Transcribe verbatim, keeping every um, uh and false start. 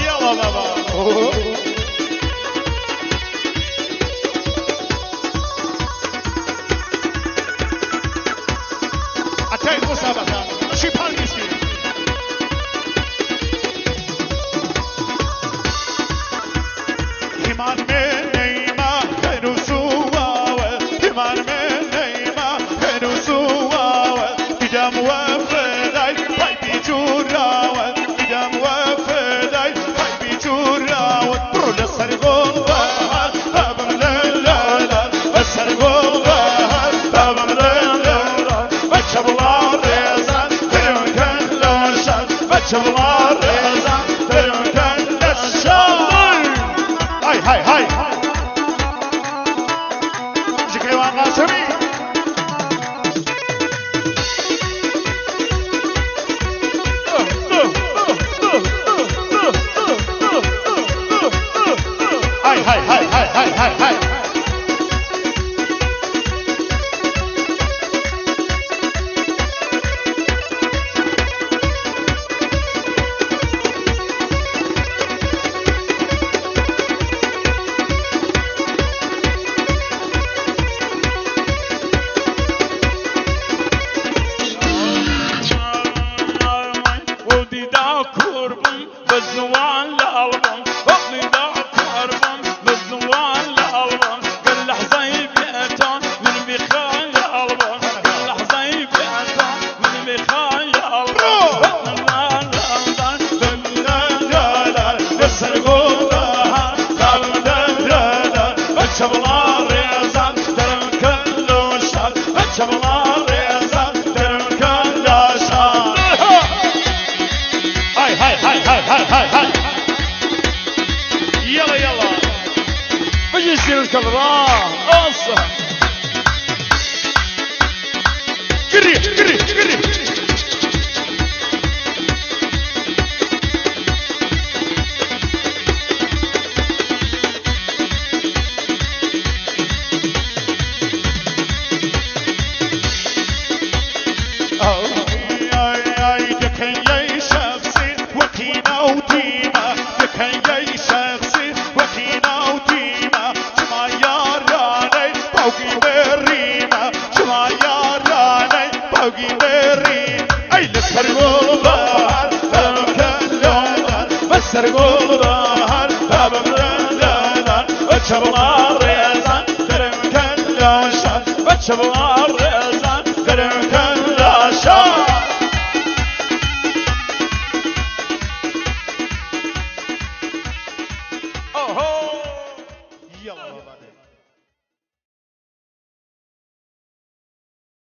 Yala baba. Atay musabaka. Şipan miski. Himan me neyma, henusu wawe. Himan me neyma, henusu wawe. Bidem we fedai, pay biçura we. Bidem we fedai, pay biçura we. Bro le ser gol bahar, babam le le le. Le ser gol bahar, babam le le le. Ve çabla rezan, derin ken laşan. Ve çabla rezan, derin ken laşan. Hay hay hay. Ji Keywan Qasimî. Hay hay hay hay hay hay hay. Û dîda kurbûn. Bi ziwan lal bûm, bi dîda kar bûm, bi ziwan lal bûm. Gel lehzeyê bêta min bi xeyal bûm. Gel lehzeyê bêta min bi xeyal bûm. Bi lal lal, bi lal lal, bi ser gola, dal dal dal, bi çavla rêzan, derin kelloşan, bi çavla rêzan, derin kelloşan. Hay hay hay hay hay hay hay. Yala yala. Bijî sîrkil ra. Olsun. Giri giri giri. Ay ay ay, dikeyey şexsî wekî newtî me, dikeyey şexsî wekî newtî me. Çima yaraney bawkî berî me, çima yaraney bawkî berî. Ey li ser gul bahar, bevim kelledan, li ser gul bahar, bevim kelledan. Çavla rêzan, derim kelleşan, çavla rêzan.